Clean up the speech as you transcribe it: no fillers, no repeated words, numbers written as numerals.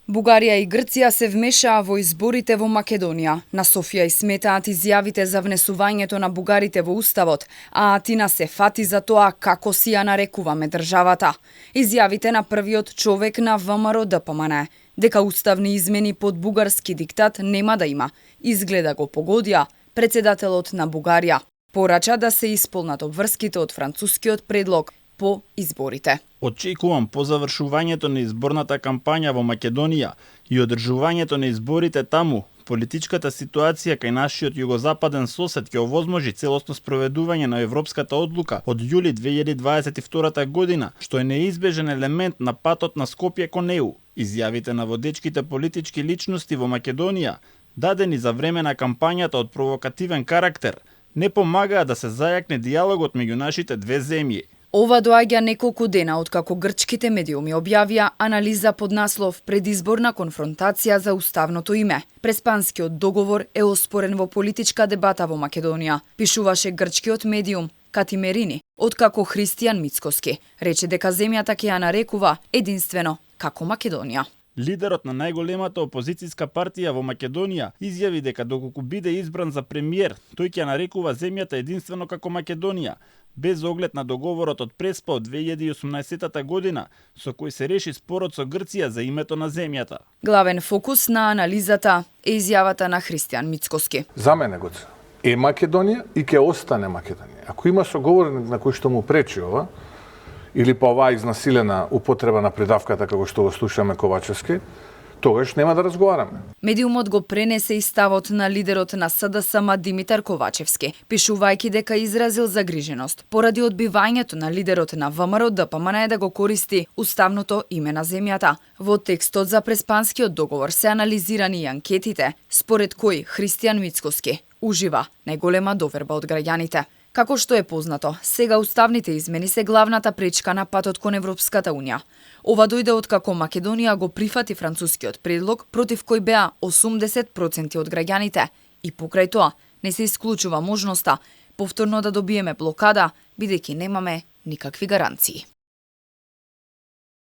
Бугарија и Грција се вмешаа во изборите во Македонија. На Софија и сметаат изјавите за внесувањето на бугарите во уставот, а Атина се фати за тоа како си ја нарекуваме државата. Изјавите на првиот човек на ВМРО ДПМН дека уставни измени под бугарски диктат нема да има, изгледа го погодија председателот на Бугарија. Порача да се исполнат обврските од францускиот предлог по изборите. Очекувам по завршувањето на изборната кампања во Македонија и одржувањето на изборите таму, политичката ситуација кај нашиот југозападен сосед ќе овозможи целосно спроведување на европската одлука од јули 2022 година, што е неизбежен елемент на патот на Скопје кон ЕУ. Изјавите на водечките политички личности во Македонија, дадени за време на кампањата од провокативен карактер, не помагаа да се зајакне дијалогот меѓу нашите две земји. Ова доаѓа неколку дена откако грчките медиуми објавија анализа под наслов "Предизборна конфронтација за уставното име". Преспанскиот договор е оспорен во политичка дебата во Македонија, пишуваше грчкиот медиум Катимерини, откако Христијан Мицкоски рече дека земјата ќе ја нарекува единствено како Македонија. Лидерот на најголемата опозицијска партија во Македонија изјави дека доколку биде избран за премиер, тој ќе нарекува земјата единствено како Македонија, без оглед на договорот од Преспа од 2018 година, со кој се реши спорот со Грција за името на земјата. Главен фокус на анализата е изјавата на Христијан Мицкоски. За мене е Македонија и ќе остане Македонија. Ако има соговорник на кој што му пречи ова, или па оваа изнасилена употреба на придавката како што го слушаме Ковачевски, тогаш нема да разговараме. Медиумот го пренесе и ставот на лидерот на СДСМ Димитар Ковачевски, пишувајќи дека изразил загриженост поради одбивањето на лидерот на ВМРО ДПМН да го користи уставното име на земјата. Во текстот за преспанскиот договор се анализирани и анкетите, според кои Христијан Мицкоски ужива најголема доверба од граѓаните. Како што е познато, сега уставните измени се главната пречка на патот кон Европската Унија. Ова дојде откако Македонија го прифати францускиот предлог против кој беа 80% од граѓаните и покрај тоа не се исклучува можноста повторно да добиеме блокада, бидејќи немаме никакви гаранции.